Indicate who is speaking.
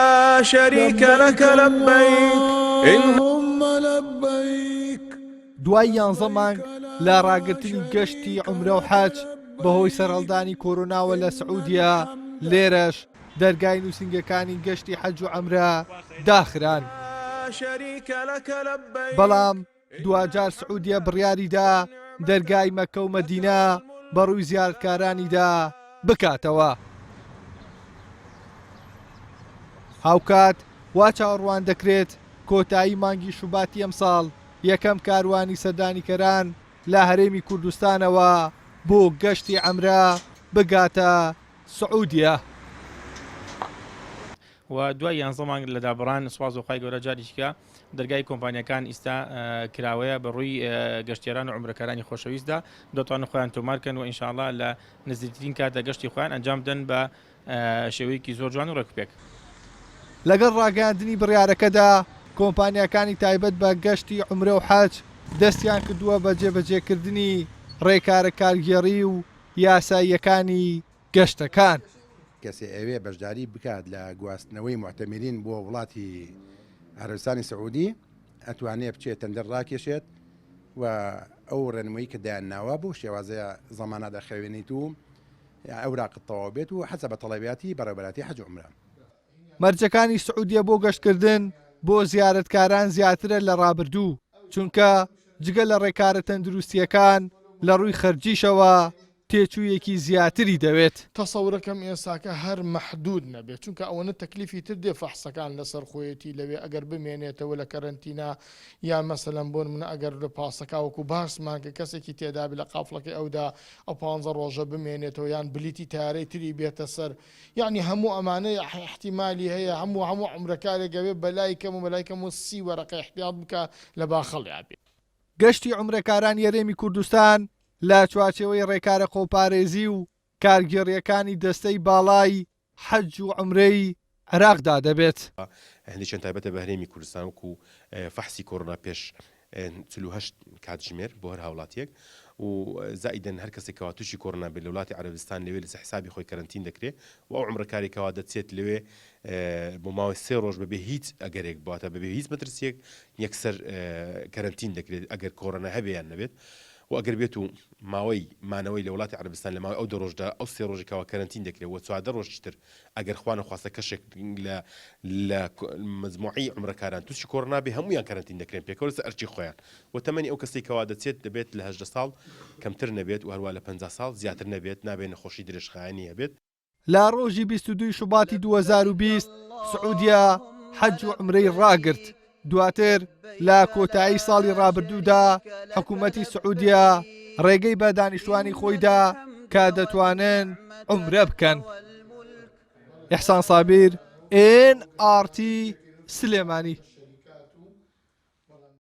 Speaker 1: شریک لک لبیک اللهم لبیک.
Speaker 2: دوای یانزە مانگ لە ڕاگرتنی گەشتی عومرە و حەج بەهۆی سەرهەڵدانی کۆرۆناوە لە سعودیە، لێرەش دەرگای نووسینگەکانی گەشتی حەج و عەمرە داخران. بەڵام دواجار سعودیە بڕیاریدا دەرگای مەککە و مەدینە بەڕووی زیارەتکارانیدا بکاتەوە. هاوکات وا چاوەڕوان دەکرێت کۆتایی مانگی شوباتی ئەمساڵ یەکەم کاروانی سەردانیکەران لە هەرێمی کوردستانەوە بۆ گەشتی عەمرە بگاتە سعودیە.
Speaker 3: و دوای یانزە مانگ لە دابڕان سوپاس بۆ خوای گەورە جارێکی کە دەرگای کۆمپانیاکان ئیستا کراوەیە بە ڕووی گەشتیاران و عومرەکارانی خۆشەویستدا دەتوانن خۆیان تۆمار کەن و ئینشاءاللە لە نزیکترین کاتدا گەشتی خۆیان ئەنجام بدەن بە شێوەیەکی زۆر جوان و ڕێکوپێک.
Speaker 2: لەگەڵ ڕاگەیاندنی بڕیارەکەدا، کۆمپانیاکانی تایبەت بە گەشتی عومرە و حەج دەستیان کردووە بە جێبەجێکردنی ڕێکارە کارگێڕی و یاساییەکانی گەشتەکان.
Speaker 4: کەسێ ئەوێ بەشداری بکات لە گواستنەوەی موعتەمیرین بۆ وڵاتی عەرەبستانی سعودی ئەتوانێ بچێت تەندەر ڕاکێشێت و ئەو ڕێنمووی کە دایان ناوە بەو شێوازە زەمانە دەخەوێنیت و ئەوراقت تەواو بێت و حەسەبە تەڵەبیاتی بەڕێوەبەراتی حەج و عومرە.
Speaker 2: مەرجەکانی سعودیە بۆ گەشتکردن بۆ زیارەتکاران زیاترە لە ڕابردوو، چونکە جگە لە ڕێکارە تەندروستییەکان لە ڕووی خەرجیشەوە تێچوویەکی زیاتری دەوێت.
Speaker 5: تەسەورەکەم ئێستاکە هەر مەحدود نەبێت چونکە ئەوەنە تەکلیفی تر دێ فەحسەکان لەسەر خۆیەتی لەوێ ئەگەر بمێنێتەوە لە کەرەنتینا یان مەسەلەن بۆ نمونە ئەگەر لە پاسەکە وەکو باسمان کە کەسێکی تێدابێ لە قافڵەکەی ئەودا ئەو پانزە ڕۆژە بمێنێتەوە یان بلیتی تارەی تری بێتە سەر یەعنی هەموو ئەمانە ئیحتیمالی هەیە هەموو هەموو عومرەکارێک ئەبێ بەلای کەم و بەلای کەم و 30 وەرەقە ئیحتیاط بکا لە باخەڵیا بێ.
Speaker 2: گەشتی عومرەکارانی هەرێمی کوردستان لە چوارچێوەی ڕێکارە خۆپارێزی و کارگێڕییەکانی دەستەی باڵای حەج و عومرەی عێراقدا دەبێت.
Speaker 6: هەندێکیان تایبەتە بە هەرێمی کوردستان وەکو فەحسی کۆرۆنا پێش 48 کاتژمێر بۆ هەر هاوڵاتیەک و زائیدەن هەر کەسێک کەوا تووشی کۆرۆنا بێت لە وڵاتی عەرەبستان لەوێ لەسەر حسابی خۆی کەرەنتین دەکرێت و ئەو عومرەکارێک کەوا دەچێت لەوێ بۆ ماوەی سێ ڕۆژ بەبێ هیچ ئەگەرێک بواتە بەبێ هیچ مەترسیەک یەکسەر کەرەنتین دەکرێت ئەگەر کۆرۆنا هەبێ یان نەبێت و ئەگەر بێت و ماوەی مانەوەی لە وڵاتی عەرەبستان لە ماوەی ئەو دە ڕۆژدا ئەو سێ ڕۆژی کەوا کەرەنتین دەکرێت و 14 ڕۆژی تر ئەگەر خوا نەخواستە کەشێک لە لە مەجموعەی عومرەکاران تووشی کۆرۆنا بێ هەموویان کەرەنتین دەکرێن پێکەوە لەسەر ئەرکی خۆیان و تەمەنی ئەو کەسەی کەوا دەچێت دەبێت لە 18 ساڵ کەمتر نەبێت و هەروا لە 50 ساڵ زیاتر نەبێت نابێت نەخۆشی درێژخایەنی هەبێت.
Speaker 2: لە ڕۆژی 22 شوباتی 2020 سعودیە حەج و عومرەی ڕاگرت، دواتر لە کۆتایی ساڵی ڕابردوودا حکوومەتی سعودیە ڕێگەی بە دانیشتوانی خۆیدا کە دەتوانن عومرە بکەن. ئیحسان سابیر، ئێن ئاڕ تی، سلێمانی.